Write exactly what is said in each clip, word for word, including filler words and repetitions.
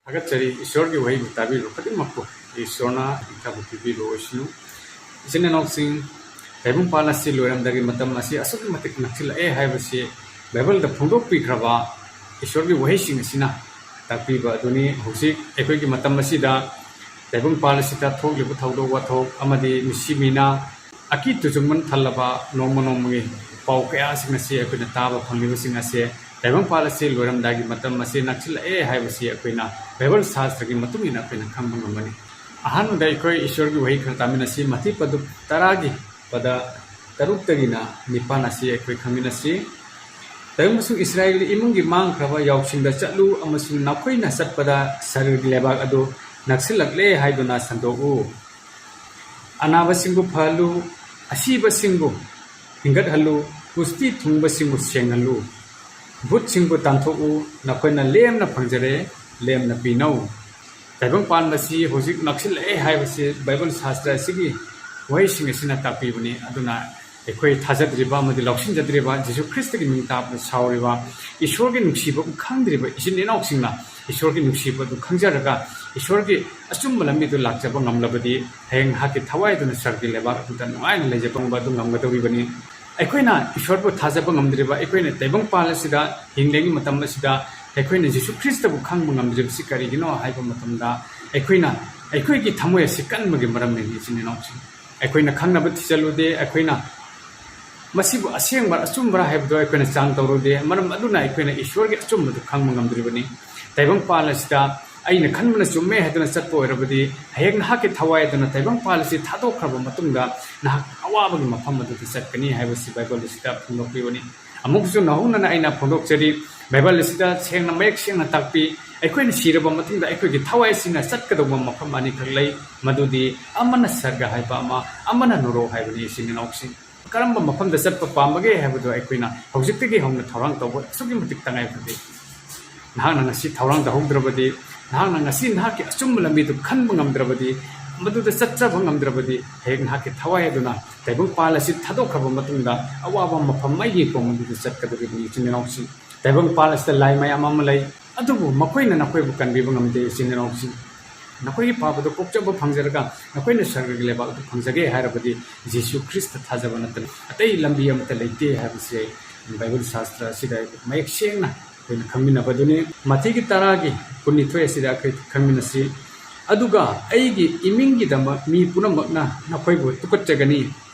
ꯊꯥꯒꯠꯆꯔꯤ꯫ ꯏꯁꯣꯔꯒꯤ ꯋꯥꯍꯩꯕꯨ ꯇꯥꯕꯤꯔꯤꯕ ꯈꯨꯗꯤꯡꯃꯛꯄꯨ ꯏꯁꯣꯔꯅ ꯏꯊꯥꯕꯨ ꯄꯤꯕꯤꯔꯣ ꯑꯣꯏꯁꯅꯨ꯫ ꯏꯆꯤꯟ ꯏꯅꯥꯎꯁꯤꯡ, ꯇꯥꯏꯕꯪꯄꯥꯜ ꯑꯁꯤ ꯂꯣꯏꯔꯝꯗꯥꯏꯒꯤ ꯃꯇꯝ ꯑꯁꯤ ꯑꯁꯨꯛꯀꯤ ꯃꯇꯤꯛ ꯅꯛꯁꯤꯜꯂꯛꯑꯦ ꯍꯥꯏꯕꯁꯤ ꯕꯥꯏꯕꯜꯗ ꯐꯣꯡꯗꯣꯛꯄꯤꯈ꯭ꯔꯕ ꯏꯁꯣꯔꯒꯤ ꯋꯥꯍꯩꯁꯤꯡ ꯑꯁꯤꯅ ꯇꯥꯛꯄꯤꯕ ꯑꯗꯨꯅꯤ꯫ ꯍꯧꯖꯤꯛ ꯑꯩꯈꯣꯏꯒꯤ ꯃꯇꯝ ꯑꯁꯤꯗ ꯇꯥꯏꯕꯪꯄꯥꯜ ꯑꯁꯤꯗ ꯊꯣꯛꯂꯤꯕ ꯊꯧꯗꯣꯛ ꯋꯥꯊꯣꯛ ꯑꯃꯗꯤ ꯃꯤꯁꯤ ꯃꯤꯅꯥ, ꯑꯀꯤ ꯇꯨꯖꯨꯡꯕꯅ ꯊꯜꯂꯕ ꯅꯣꯡꯃ ꯅꯣꯡꯃꯒꯤ ꯄꯥꯎ ꯀꯌꯥꯁꯤꯡ ꯑꯁꯤ ꯑꯩꯈꯣꯏꯅ ꯇꯥꯕ ꯐꯪꯂꯤꯕꯁꯤꯡ ꯑꯁꯦ ꯇꯥꯏꯕꯪꯄꯥꯜ ꯑꯁꯤ ꯂꯣꯏꯔꯝꯗꯥꯏꯒꯤ ꯃꯇꯝ ꯑꯁꯤ ꯅꯛꯁꯤꯜꯂꯛꯑꯦ ꯍꯥꯏꯕꯁꯤ ꯑꯩꯈꯣꯏꯅ ꯕꯥꯏꯕꯜ ꯁꯥꯁꯇ꯭ꯔꯒꯤ ꯃꯇꯨꯡ ꯏꯟꯅ ꯑꯩꯈꯣꯏꯅ ꯈꯪꯕ ꯉꯝꯒꯅꯤ꯫ ꯑꯍꯥꯟꯕꯗ ꯑꯩꯈꯣꯏ ꯏꯁꯣꯔꯒꯤ ꯋꯥꯍꯩ ꯈꯔ ꯇꯥꯃꯤꯟꯅꯁꯤ꯫ ꯃꯊꯤ ꯄꯗꯨꯞ ꯇꯔꯥꯒꯤ ꯄꯗ ꯇꯔꯨꯛꯇꯒꯤꯅ ꯅꯤꯄꯥꯟ ꯑꯁꯤ ꯑꯩꯈꯣꯏ ꯈꯪꯃꯤꯟꯅꯁꯤ꯫ ꯇꯥꯏꯕꯪ ꯑꯃꯁꯨꯡ ꯏꯁꯔꯥꯌꯦꯜ ꯏꯃꯨꯡꯒꯤ ꯃꯥꯡꯈ꯭ꯔꯕ ꯌꯥꯎꯁꯤꯡꯗ ꯆꯠꯂꯨ, ꯑꯃꯁꯨꯡ ꯅꯈꯣꯏꯅ ꯆꯠꯄꯗ ꯁꯔꯒꯤ ꯂꯩꯕꯥꯛ ꯑꯗꯨ ꯅꯛꯁꯤꯜꯂꯛꯂꯦ ꯍꯥꯏꯗꯨꯅ ꯁꯟꯗꯣꯛꯎ꯫ ꯑꯅꯥꯕꯁꯤꯡꯕꯨ ꯐꯍꯜꯂꯨ, ꯑꯁꯤꯕꯁꯤꯡꯕꯨ ꯍꯤꯡꯒꯠꯍꯜꯂꯨ, ꯄꯨꯁꯇꯤ ꯊꯨꯡꯕꯁꯤꯡꯕꯨ ꯁꯦꯡꯍꯜꯂꯨ꯫ ꯚꯨꯠꯁꯤꯡꯕꯨ ꯇꯥꯟꯊꯣꯛꯎ, ꯅꯈꯣꯏꯅ ꯂꯦꯝꯅ ꯐꯪꯖꯔꯦ, ꯂꯦꯝꯅ ꯄꯤꯅꯧ꯫ ꯇꯥꯏꯕꯪ ꯄꯥꯟꯕꯁꯤ ꯍꯧꯖꯤꯛ ꯅꯛꯁꯤꯜꯂꯛꯑꯦ ꯍꯥꯏꯕꯁꯤ ꯕꯥꯏꯕꯜ ꯁꯥꯁꯇ꯭ꯔ ꯑꯁꯤꯒꯤ ꯋꯥꯍꯩꯁꯤꯡ ꯑꯁꯤꯅ ꯇꯥꯛꯄꯤꯕꯅꯤ꯫ ꯑꯗꯨꯅ ꯑꯩꯈꯣꯏ ꯊꯥꯖꯗ꯭ꯔꯤꯕ ꯑꯃꯗꯤ ꯂꯧꯁꯤꯟꯖꯗ꯭ꯔꯤꯕ ꯖꯤꯁꯨ ꯈ꯭ꯔꯤꯁꯇꯒꯤ ꯃꯤꯡ ꯇꯥꯕꯗ ꯁꯥꯎꯔꯤꯕ, ꯏꯁꯣꯔꯒꯤ ꯅꯨꯡꯁꯤꯕ ꯈꯪꯗ꯭ꯔꯤꯕ ꯏꯆꯤꯟ ꯏꯅꯥꯎꯁꯤꯡꯅ ꯏꯁꯣꯔꯒꯤ ꯅꯨꯡꯁꯤꯕ ꯑꯗꯨ ꯈꯪꯖꯔꯒ ꯏꯁꯣꯔꯒꯤ ꯑꯆꯨꯝꯕ ꯂꯝꯕꯤꯗꯨ ꯂꯥꯛꯆꯕ ꯉꯝꯂꯕꯗꯤ, ꯍꯌꯦꯡ ꯅꯍꯥꯛꯀꯤ ꯊꯋꯥꯏ ꯑꯗꯨꯅ ꯁꯔꯒꯤ ꯂꯩꯕꯥꯛ ꯑꯗꯨꯗ ꯅꯨꯡꯉꯥꯏꯅ ꯂꯩꯖꯕ ꯐꯪꯕ ꯑꯗꯨ ꯉꯝꯒꯗꯧꯔꯤꯕꯅꯤ꯫ ꯑꯩꯈꯣꯏꯅ ꯏꯁꯣꯔꯕꯨ ꯊꯥꯖꯕ ꯉꯝꯗ꯭ꯔꯤꯕ, ꯑꯩꯈꯣꯏꯅ ꯇꯥꯏꯕꯪ ꯄꯥꯜ ꯑꯁꯤꯗ ꯍꯤꯡꯂꯤꯉꯩ ꯃꯇꯝ ꯑꯁꯤꯗ ꯑꯩꯈꯣꯏꯅ ꯖꯤꯁꯨ ꯈ꯭ꯔꯤꯁꯇꯕꯨ ꯈꯪꯕ ꯉꯝꯗ꯭ꯔꯤꯕꯁꯤ ꯀꯔꯤꯒꯤꯅꯣ ꯍꯥꯏꯕ ꯃꯇꯝꯗ, ꯑꯩꯈꯣꯏꯅ, ꯑꯩꯈꯣꯏꯒꯤ ꯊꯃꯣꯏ ꯑꯁꯤ ꯀꯟꯕꯒꯤ ꯃꯔꯝꯅꯤ, ꯏꯆꯤꯟ ꯏꯅꯥꯎꯁꯤꯡ꯫ ꯑꯩꯈꯣꯏꯅ ꯈꯪꯅꯕ ꯊꯤꯖꯤꯜꯂꯨꯗꯦ, ꯑꯩꯈꯣꯏꯅ ꯃꯁꯤꯕꯨ ꯑꯁꯦꯡꯕ ꯑꯆꯨꯝꯕꯔꯥ ꯍꯥꯏꯕꯗꯨ ꯑꯩꯈꯣꯏꯅ ꯆꯥꯡ ꯇꯧꯔꯨꯗꯦ꯫ ꯃꯔꯝ ꯑꯗꯨꯅ ꯑꯩꯈꯣꯏꯅ ꯏꯁꯣꯔꯒꯤ ꯑꯆꯨꯝꯕꯗꯨ ꯈꯪꯕ ꯉꯝꯗ꯭ꯔꯤꯕꯅꯤ꯫ ꯇꯥꯏꯕꯪ ꯄꯥꯜ ꯑꯁꯤꯗ ꯑꯩꯅ ꯈꯟꯕꯅ ꯆꯨꯝꯃꯦ ꯍꯥꯏꯗꯨꯅ ꯆꯠꯄ ꯑꯣꯏꯔꯕꯗꯤ, ꯍꯌꯦꯡ ꯅꯍꯥꯛꯀꯤ ꯊꯋꯥꯏ ꯑꯗꯨꯅ ꯇꯥꯏꯕꯪ ꯄꯥꯜ ꯑꯁꯤ ꯊꯥꯗꯣꯛꯈ꯭ꯔꯕ ꯃꯇꯨꯡꯗ ꯅꯍꯥꯛ ꯑꯋꯥꯕꯒꯤ ꯃꯐꯝ ꯑꯗꯨꯗ ꯆꯠꯀꯅꯤ ꯍꯥꯏꯕꯁꯤ ꯕꯥꯏꯕꯜ ꯑꯁꯤꯗ ꯐꯣꯡꯗꯣꯛꯄꯤꯕꯅꯤ꯫ ꯑꯃꯨꯛꯁꯨ ꯅꯧꯍꯧꯅꯅ ꯑꯩꯅ ꯐꯣꯡꯗꯣꯛꯆꯔꯤ, ꯕꯥꯏꯕꯜ ꯑꯁꯤꯗ ꯁꯦꯡꯅ ꯃꯌꯦꯛ ꯁꯦꯡꯅ ꯇꯥꯛꯄꯤ, ꯑꯩꯈꯣꯏꯅ ꯁꯤꯔꯕ ꯃꯇꯨꯡꯗ ꯑꯩꯈꯣꯏꯒꯤ ꯊꯋꯥꯏ ꯑꯁꯤꯅ ꯆꯠꯀꯗꯧꯕ ꯃꯐꯝ ꯑꯅꯤꯈꯛ ꯂꯩ, ꯃꯗꯨꯗꯤ ꯑꯃꯅ ꯁꯔꯒ ꯍꯥꯏꯕ ꯑꯃ, ꯑꯃꯅ ꯅꯣꯔꯣꯛ ꯍꯥꯏꯕꯅꯤ, ꯏꯆꯤꯟ ꯏꯅꯥꯎꯁꯤꯡ꯫ ꯀꯔꯝꯕ ꯃꯐꯝꯗ ꯆꯠꯄ ꯄꯥꯝꯕꯒꯦ ꯍꯥꯏꯕꯗꯨ ꯑꯩꯈꯣꯏꯅ ꯍꯧꯖꯤꯛꯇꯒꯤ ꯍꯧꯅ ꯊꯧꯔꯥꯡ ꯇꯧꯕ ꯑꯁꯨꯛꯀꯤ ꯃꯇꯤꯛ ꯇꯉꯥꯏ ꯐꯗꯦ꯫ ꯅꯍꯥꯛꯅ ꯉꯁꯤ ꯊꯧꯔꯥꯡ ꯇꯧꯍꯧꯗ꯭ꯔꯕꯗꯤ, ꯅꯍꯥꯛꯅ ꯉꯁꯤ ꯅꯍꯥꯛꯀꯤ ꯑꯆꯨꯝꯕ ꯂꯝꯕꯤꯗꯨ ꯈꯟꯕ ꯉꯝꯗ꯭ꯔꯕꯗꯤ, ꯃꯗꯨꯗ ꯆꯠꯆꯕ ꯉꯝꯗ꯭ꯔꯕꯗꯤ, ꯍꯌꯦꯡ ꯅꯍꯥꯛꯀꯤ ꯊꯋꯥꯏ ꯑꯗꯨꯅ ꯇꯥꯏꯕꯪ ꯄꯥꯜ ꯑꯁꯤ ꯊꯥꯗꯣꯛꯈ꯭ꯔꯕ ꯃꯇꯨꯡꯗ ꯑꯋꯥꯕ ꯃꯐꯝ ꯃꯩꯒꯤ ꯀꯣꯝ ꯑꯗꯨꯗ ꯆꯠꯀꯗꯧꯔꯤꯕꯅꯤ, ꯏꯆꯤꯟ ꯏꯅꯥꯎꯁꯤꯡ꯫ ꯇꯥꯏꯕꯪ ꯄꯥꯜ ꯑꯁꯤꯗ ꯂꯥꯏ ꯃꯌꯥꯝ ꯑꯃ ꯂꯩ꯫ ꯑꯗꯨꯕꯨ ꯃꯈꯣꯏꯅ ꯅꯈꯣꯏꯕꯨ ꯀꯟꯕꯤꯕ ꯉꯝꯗꯦ, ꯏꯆꯤꯟ ꯏꯅꯥꯎꯁꯤꯡ꯫ ꯅꯈꯣꯏꯒꯤ ꯐꯕꯗ ꯀꯣꯛꯆꯕ ꯐꯪꯖꯔꯒ ꯅꯈꯣꯏꯅ ꯁꯔꯒꯒꯤ ꯂꯩꯕꯥꯛ ꯑꯗꯨ ꯐꯪꯖꯒꯦ ꯍꯥꯏꯔꯕꯗꯤ ꯖꯤꯁꯨ ꯈ꯭ꯔꯤꯁꯇ ꯊꯥꯖꯕ ꯅꯠꯇꯅ ꯑꯇꯩ ꯂꯝꯕꯤ ꯑꯃꯠꯇ ꯂꯩꯇꯦ ꯍꯥꯏꯕꯁꯤ ꯕꯥꯏꯕꯜ ꯁꯥꯁꯇ꯭ꯔ ꯑꯁꯤꯗ ꯃꯌꯦꯛ ꯁꯦꯡꯅ ꯑꯩꯈꯣꯏꯅ ꯈꯪꯃꯤꯟꯅꯕꯗꯨꯅꯤ꯫ ꯃꯊꯤꯒꯤ ꯇꯔꯥꯒꯤ ꯀꯨꯟꯅꯤꯊꯣꯏ ꯑꯁꯤꯗ ꯑꯩꯈꯣꯏ ꯈꯪꯃꯤꯟꯅꯁꯤ꯫ "ꯑꯗꯨꯒ ꯑꯩꯒꯤ ꯏꯃꯤꯡꯒꯤꯗꯃꯛ ꯃꯤ ꯄꯨꯝꯅꯃꯛꯅ ꯅꯈꯣꯏꯕꯨ ꯇꯨꯀꯠꯆꯒꯅꯤ,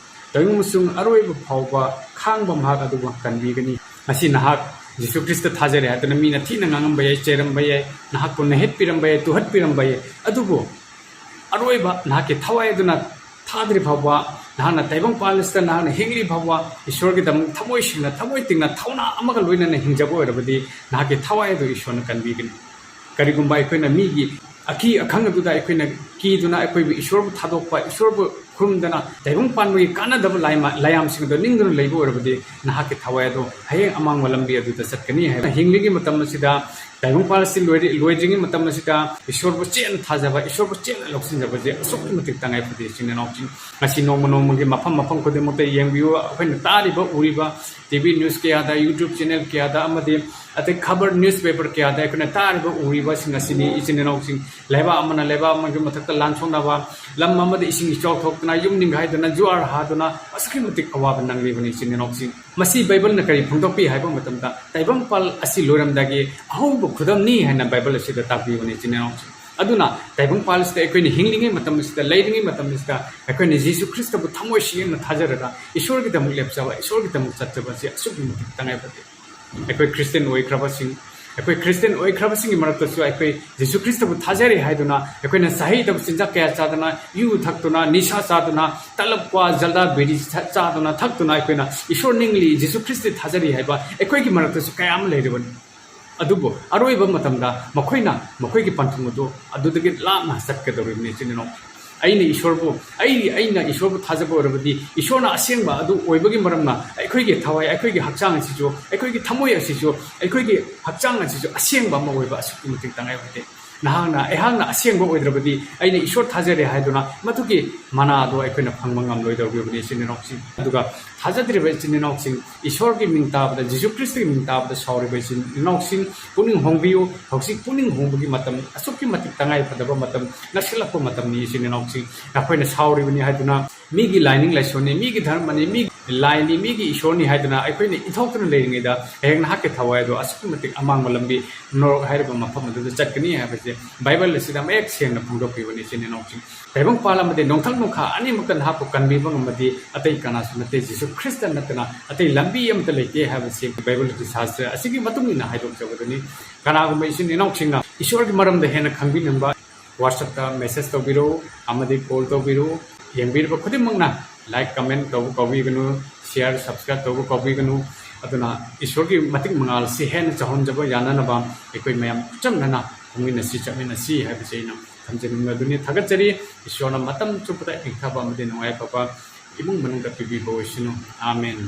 ꯇꯥꯏꯕꯪ ꯑꯃꯁꯨꯡ ꯑꯔꯣꯏꯕ ꯐꯥꯎꯕ ꯈꯥꯡꯕ ꯃꯍꯥꯛ ꯑꯗꯨꯕꯨ ꯀꯟꯕꯤꯒꯅꯤ"꯫ ꯉꯁꯤ ꯅꯍꯥꯛ ꯖꯤꯁꯨ ꯈ꯭ꯔꯤꯁꯇ ꯊꯥꯖꯔꯦ ꯍꯥꯏꯗꯨꯅ ꯃꯤꯅ ꯊꯤꯅ ꯉꯥꯡꯉꯝꯕ ꯌꯥꯏ, ꯆꯩꯔꯝꯕ ꯌꯥꯏ, ꯅꯍꯥꯛꯄꯨ ꯅꯦꯍꯠꯄꯤꯔꯝꯕ ꯌꯥꯏ, ꯇꯨꯍꯠꯄꯤꯔꯝꯕ ꯌꯥꯏ, ꯑꯗꯨꯕꯨ ꯑꯔꯣꯏꯕ ꯅꯍꯥꯛꯀꯤ ꯊꯋꯥꯏ ꯑꯗꯨꯅ ꯊꯥꯗ꯭ꯔꯤ ꯐꯥꯎꯕ, ꯅꯍꯥꯛꯅ ꯇꯥꯏꯕꯪ ꯄꯥꯜ ꯑꯁꯤꯗ ꯅꯍꯥꯛꯅ ꯍꯤꯡꯂꯤ ꯐꯥꯎꯕ, ꯏꯁꯣꯔꯒꯤꯗꯃꯛ ꯊꯃꯣꯏ ꯁꯦꯡꯅ, ꯊꯃꯣꯏ ꯇꯤꯡꯅ, ꯊꯧꯅꯥ ꯑꯃꯒ ꯂꯣꯏꯅꯅ ꯍꯤꯡꯖꯕ ꯑꯣꯏꯔꯕꯗꯤ ꯅꯍꯥꯛꯀꯤ ꯊꯋꯥꯏ ꯑꯗꯨ ꯏꯁꯣꯔꯅ ꯀꯟꯕꯤꯒꯅꯤ꯫ ꯀꯔꯤꯒꯨꯝꯕ ꯑꯩꯈꯣꯏꯅ ꯃꯤꯒꯤ ꯑꯀꯤ ꯑꯈꯪ ꯑꯗꯨꯗ ꯑꯩꯈꯣꯏꯅ ꯀꯤꯗꯨꯅ ꯑꯩꯈꯣꯏꯕꯨ ꯏꯁꯣꯔꯕꯨ ꯊꯥꯗꯣꯛꯄ, ꯏꯁꯣꯔꯕꯨ ꯈꯨꯔꯨꯝꯗꯅ ꯇꯥꯏꯕꯪ ꯄꯥꯟꯕꯒꯤ ꯀꯥꯟꯅꯗꯕ ꯂꯥꯏꯃ-, ꯂꯥꯏꯌꯥꯝꯁꯤꯡ ꯑꯗꯨ ꯅꯤꯡꯗꯨꯅ ꯂꯩꯕ ꯑꯣꯏꯔꯕꯗꯤ ꯅꯍꯥꯛꯀꯤ ꯊꯋꯥꯏ ꯑꯗꯨ ꯍꯌꯦꯡ ꯑꯃꯥꯡꯕ ꯂꯝꯕꯤ ꯑꯗꯨꯗ ꯆꯠꯀꯅꯤ ꯍꯥꯏꯕ꯫ ꯍꯤꯡꯂꯤꯉꯩ ꯃꯇꯝ ꯑꯁꯤꯗ, ꯇꯥꯏꯕꯪ ꯄꯥꯜ ꯑꯁꯤ ꯂꯣꯏꯔꯤ-, ꯂꯣꯏꯗ꯭ꯔꯤꯉꯩ ꯃꯇꯝ ꯑꯁꯤꯗ ꯏꯁꯣꯔꯕꯨ ꯆꯦꯠꯅ ꯊꯥꯖꯕ, ꯏꯁꯣꯔꯕꯨ ꯆꯦꯠꯅ ꯂꯧꯁꯤꯟꯖꯕꯁꯦ ꯑꯁꯨꯛꯀꯤ ꯃꯇꯤꯛ ꯇꯉꯥꯏ ꯐꯗꯦ, ꯏꯆꯤꯟ ꯏꯅꯥꯎꯁꯤꯡ꯫ ꯉꯁꯤ ꯅꯣꯡꯃ ꯅꯣꯡꯃꯒꯤ ꯃꯐꯝ ꯃꯐꯝ ꯈꯨꯗꯤꯡꯃꯛꯇ ꯌꯦꯡꯕꯤꯌꯨ, ꯑꯩꯈꯣꯏꯅ ꯇꯥꯔꯤꯕ, ꯎꯔꯤꯕ ꯇꯤ ꯚꯤ news ꯀꯌꯥꯗ, YouTube channel ꯀꯌꯥꯗ, ꯑꯃꯗꯤ ꯑꯇꯩ ꯈꯕꯔ newspaper ꯀꯌꯥꯗ ꯑꯩꯈꯣꯏꯅ ꯇꯥꯔꯤꯕ, ꯎꯔꯤꯕꯁꯤꯡ ꯑꯁꯤꯅꯤ, ꯏꯆꯤꯟ ꯏꯅꯥꯎꯁꯤꯡ꯫ ꯂꯩꯕꯥꯛ ꯑꯃꯅ ꯂꯩꯕꯥꯛ ꯑꯃꯒꯤ ꯃꯊꯛꯇ ꯂꯥꯟ ꯁꯣꯛꯅꯕ, ꯂꯝ ꯑꯃꯗ ꯏꯁꯤꯡ ꯏꯆꯥꯎ ꯊꯣꯛꯇꯨꯅ, ꯌꯨꯝ ꯅꯤꯡꯒꯥꯏꯗꯨꯅ, ꯖꯨꯋꯥꯔ ꯍꯥꯗꯨꯅ, ꯑꯁꯨꯛꯀꯤ ꯃꯇꯤꯛ ꯑꯋꯥꯕ ꯅꯪꯂꯤꯕꯅꯤ, ꯏꯆꯤꯟ ꯏꯅꯥꯎꯁꯤꯡ꯫ ꯃꯁꯤ ꯕꯥꯏꯕꯜꯅ ꯀꯔꯤ ꯐꯣꯡꯗꯣꯛꯄꯤ ꯍꯥꯏꯕ ꯃꯇꯝꯗ, ꯇꯥꯏꯕꯪꯄꯥꯜ ꯑꯁꯤ ꯂꯣꯏꯔꯝꯗꯥꯏꯒꯤ ꯑꯍꯧꯕ ꯈꯨꯗꯝꯅꯤ ꯍꯥꯏꯅ ꯕꯥꯏꯕꯜ ꯑꯁꯤꯗ ꯇꯥꯛꯄꯤꯕꯅꯤ, ꯏꯆꯤꯟ ꯏꯅꯥꯎꯁꯤꯡ꯫ ꯑꯗꯨꯅ ꯇꯥꯏꯕꯪꯄꯥꯜ ꯑꯁꯤꯗ ꯑꯩꯈꯣꯏꯅ ꯍꯤꯡꯂꯤꯉꯩ ꯃꯇꯝ ꯑꯁꯤꯗ, ꯂꯩꯔꯤꯉꯩ ꯃꯇꯝ ꯑꯁꯤꯗ ꯑꯩꯈꯣꯏꯅ ꯖꯤꯁꯨ ꯈ꯭ꯔꯤꯁꯇꯕꯨ ꯊꯃꯣꯏ ꯁꯦꯡꯅ ꯊꯥꯖꯔꯒ ꯏꯁꯣꯔꯒꯤꯗꯃꯛ ꯂꯦꯞꯆꯕ, ꯏꯁꯣꯔꯒꯤꯗꯃꯛ ꯆꯠꯆꯕ ꯑꯁꯤ ꯑꯁꯨꯛꯀꯤ ꯃꯇꯤꯛ ꯇꯉꯥꯏ ꯐꯗꯦ꯫ ꯑꯩꯈꯣꯏ ꯈ꯭ꯔꯤꯁꯇꯤꯌꯟ ꯑꯣꯏꯈ꯭ꯔꯕꯁꯤꯡ, ꯑꯩꯈꯣꯏ ꯈ꯭ꯔꯤꯁꯇꯤꯌꯟ ꯑꯣꯏꯈ꯭ꯔꯕꯁꯤꯡꯒꯤ ꯃꯔꯛꯇꯁꯨ ꯑꯩꯈꯣꯏ ꯖꯤꯁꯨ ꯈ꯭ꯔꯤꯁꯇꯕꯨ ꯊꯥꯖꯔꯤ ꯍꯥꯏꯗꯨꯅ ꯑꯩꯈꯣꯏꯅ ꯆꯍꯤꯗꯕ ꯆꯤꯟꯖꯥꯛ ꯀꯌꯥ ꯆꯥꯗꯨꯅ, ꯌꯨ ꯊꯛꯇꯨꯅ, ꯅꯤꯁꯥ ꯆꯥꯗꯨꯅ, ꯇꯂꯕ, ꯀ꯭ꯋꯥ, ꯖꯔꯗꯥ, ꯕꯤꯔꯤ ꯊ-, ꯆꯥꯗꯨꯅ, ꯊꯛꯇꯨꯅ ꯑꯩꯈꯣꯏꯅ ꯏꯁꯣꯔ ꯅꯤꯡꯂꯤ, ꯖꯤꯁꯨ ꯈ꯭ꯔꯤꯁꯇ ꯊꯥꯖꯔꯤ ꯍꯥꯏꯕ ꯑꯩꯈꯣꯏꯒꯤ ꯃꯔꯛꯇꯁꯨ ꯀꯌꯥ ꯑꯃ ꯂꯩꯔꯤꯕꯅꯤ꯫ ꯑꯗꯨꯕꯨ ꯑꯔꯣꯏꯕ ꯃꯇꯝꯗ ꯃꯈꯣꯏꯅ ꯃꯈꯣꯏꯒꯤ ꯄꯟꯊꯨꯡ ꯑꯗꯨ ꯑꯗꯨꯗꯒꯤ ꯂꯥꯞꯅ ꯆꯠꯀꯗꯧꯔꯤꯕꯅꯤ, ꯏꯆꯤꯟ ꯏꯅꯥꯎ꯫ ꯑꯩꯅ ꯏꯁꯣꯔꯕꯨ, ꯑꯩ, ꯑꯩꯅ ꯏꯁꯣꯔꯕꯨ ꯊꯥꯖꯕ ꯑꯣꯏꯔꯕꯗꯤ ꯏꯁꯣꯔꯅ ꯑꯁꯦꯡꯕ ꯑꯗꯨ ꯑꯣꯏꯕꯒꯤ ꯃꯔꯝꯅ ꯑꯩꯈꯣꯏꯒꯤ ꯊꯋꯥꯏ, ꯑꯩꯈꯣꯏꯒꯤ ꯍꯛꯆꯥꯡ ꯑꯁꯤꯁꯨ, ꯑꯩꯈꯣꯏꯒꯤ ꯊꯃꯣꯏ ꯑꯁꯤꯁꯨ, ꯑꯩꯈꯣꯏꯒꯤ ꯍꯛꯆꯥꯡ ꯑꯁꯤꯁꯨ ꯑꯁꯦꯡꯕ ꯑꯃ ꯑꯣꯏꯕ ꯑꯁꯨꯛꯀꯤ ꯃꯇꯤꯛ ꯇꯉꯥꯏ ꯐꯗꯦ꯫ ꯅꯍꯥꯛꯅ, ꯑꯩꯍꯥꯛꯅ ꯑꯁꯦꯡꯕ ꯑꯣꯏꯗ꯭ꯔꯕꯗꯤ ꯑꯩꯅ ꯏꯁꯣꯔ ꯊꯥꯖꯔꯦ ꯍꯥꯏꯗꯨꯅ ꯃꯗꯨꯒꯤ ꯃꯅꯥ ꯑꯗꯨ ꯑꯩꯈꯣꯏꯅ ꯐꯪꯕ ꯉꯝꯂꯣꯏꯗꯧꯔꯤꯕꯅꯤ, ꯏꯆꯤꯟ ꯏꯅꯥꯎꯁꯤꯡ꯫ ꯑꯗꯨꯒ ꯊꯥꯖꯗ꯭ꯔꯤꯕ ꯏꯆꯤꯟ ꯏꯅꯥꯎꯁꯤꯡ, ꯏꯁꯣꯔꯒꯤ ꯃꯤꯡ ꯇꯥꯕꯗ, ꯖꯤꯁꯨ ꯈ꯭ꯔꯤꯁꯇꯒꯤ ꯃꯤꯡ ꯇꯥꯕꯗ ꯁꯥꯎꯔꯤꯕ ꯏꯆꯤꯟ ꯏꯅꯥꯎꯁꯤꯡ, ꯄꯨꯛꯅꯤꯡ ꯍꯣꯡꯕꯤꯌꯨ꯫ ꯍꯧꯖꯤꯛ ꯄꯨꯛꯅꯤꯡ ꯍꯣꯡꯕꯒꯤ ꯃꯇꯝ, ꯑꯁꯨꯛꯀꯤ ꯃꯇꯤꯛ ꯇꯉꯥꯏ ꯐꯗꯕ ꯃꯇꯝ ꯅꯛꯁꯤꯜꯂꯛꯄ ꯃꯇꯝꯅꯤ꯫ ꯏꯆꯤꯟ ꯏꯅꯥꯎꯁꯤꯡ, ꯅꯈꯣꯏꯅ ꯁꯥꯎꯔꯤꯕꯅꯤ ꯍꯥꯏꯗꯨꯅ, ꯃꯤꯒꯤ ꯂꯥꯏꯅꯤꯡ ꯂꯥꯏꯁꯣꯟꯅꯤ, ꯃꯤꯒꯤ ꯙꯔꯃꯅꯤ, ꯃꯤꯒꯤ ꯂꯥꯏꯅꯤ, ꯃꯤꯒꯤ ꯏꯁꯣꯔꯅꯤ ꯍꯥꯏꯗꯨꯅ ꯑꯩꯈꯣꯏꯅ ꯏꯊꯣꯛꯇꯨꯅ ꯂꯩꯔꯤꯉꯩꯗ, ꯍꯌꯦꯡ ꯅꯍꯥꯛꯀꯤ ꯊꯋꯥꯏ ꯑꯗꯨ ꯑꯁꯨꯛꯀꯤ ꯃꯇꯤꯛ ꯑꯃꯥꯡꯕ ꯂꯝꯕꯤ, ꯅꯣꯔꯣꯛ ꯍꯥꯏꯔꯤꯕ ꯃꯐꯝ ꯑꯗꯨꯗ ꯆꯠꯀꯅꯤ ꯍꯥꯏꯕꯁꯦ ꯕꯥꯏꯕꯜ ꯑꯁꯤꯗ ꯃꯌꯦꯛ ꯁꯦꯡꯅ ꯐꯣꯡꯗꯣꯛꯄꯤꯕꯅꯤ꯫ ꯏꯆꯤꯟ ꯏꯅꯥꯎꯁꯤꯡ, ꯇꯥꯏꯕꯪꯄꯥꯜ ꯑꯃꯗꯤ ꯅꯣꯡꯊꯛ ꯅꯣꯡꯈꯥ ꯑꯅꯤꯃꯛꯇ ꯅꯍꯥꯛꯄꯨ ꯀꯟꯕꯤꯕ ꯉꯝꯕꯗꯤ ꯑꯇꯩ ꯀꯅꯥꯁꯨ ꯅꯠꯇꯦ, ꯖꯤꯁꯨ ꯈ꯭ꯔꯤꯁꯇ ꯅꯠꯇꯅ ꯑꯇꯩ ꯂꯝꯕꯤ ꯑꯃꯠꯇ ꯂꯩꯇꯦ ꯍꯥꯏꯕꯁꯤ ꯕꯥꯏꯕꯜꯒꯤ ꯁꯥꯁꯇ꯭ꯔ ꯑꯁꯤꯒꯤ ꯃꯇꯨꯡ ꯏꯟꯅ ꯍꯥꯏꯗꯣꯛꯆꯕꯗꯨꯅꯤ꯫ ꯀꯅꯥꯒꯨꯝꯕ ꯏꯆꯤꯟ ꯏꯅꯥꯎꯁꯤꯡꯅ ꯏꯁꯣꯔꯒꯤ ꯃꯔꯝꯗ ꯍꯦꯟꯅ ꯈꯪꯕꯤꯅꯤꯡꯕ, WhatsApp-ꯇ message ꯇꯧꯕꯤꯔꯛꯎ ꯑꯃꯗꯤ call ꯇꯧꯕꯤꯔꯛꯎ꯫ ꯌꯦꯡꯕꯤꯔꯤꯕ ꯈꯨꯗꯤꯡꯃꯛꯅ like, comment ꯇꯧꯕ ꯀꯥꯎꯕꯤꯒꯅꯨ, share, subscribe ꯇꯧꯕ ꯀꯥꯎꯕꯤꯒꯅꯨ꯫ ꯑꯗꯨꯅ ꯏꯁꯣꯔꯒꯤ ꯃꯇꯤꯛ ꯃꯉꯥꯜꯁꯤ ꯍꯦꯟꯅ ꯆꯥꯎꯍꯟꯖꯕ ꯌꯥꯅꯅꯕ ꯑꯩꯈꯣꯏ ꯃꯌꯥꯝ ꯆꯨꯞꯆꯝꯅꯅ ꯈꯪꯃꯤꯟꯅꯁꯤ, ꯆꯠꯃꯤꯟꯅꯁꯤ ꯍꯥꯏꯕꯁꯤ ꯑꯩꯅ ꯊꯝꯖꯅꯤꯡꯕꯗꯨꯅꯤ꯫ ꯊꯥꯒꯠꯆꯔꯤ꯫ ꯏꯁꯣꯔꯅ ꯃꯇꯝ ꯆꯨꯞꯄꯗ ꯏꯪꯊꯕ ꯑꯃꯗꯤ ꯅꯨꯡꯉꯥꯏꯐꯕ ꯏꯃꯨꯡ ꯃꯅꯨꯡꯗ ꯄꯤꯕꯤꯕ ꯑꯣꯏꯁꯅꯨ꯫ ꯑꯥꯃꯦꯟ꯫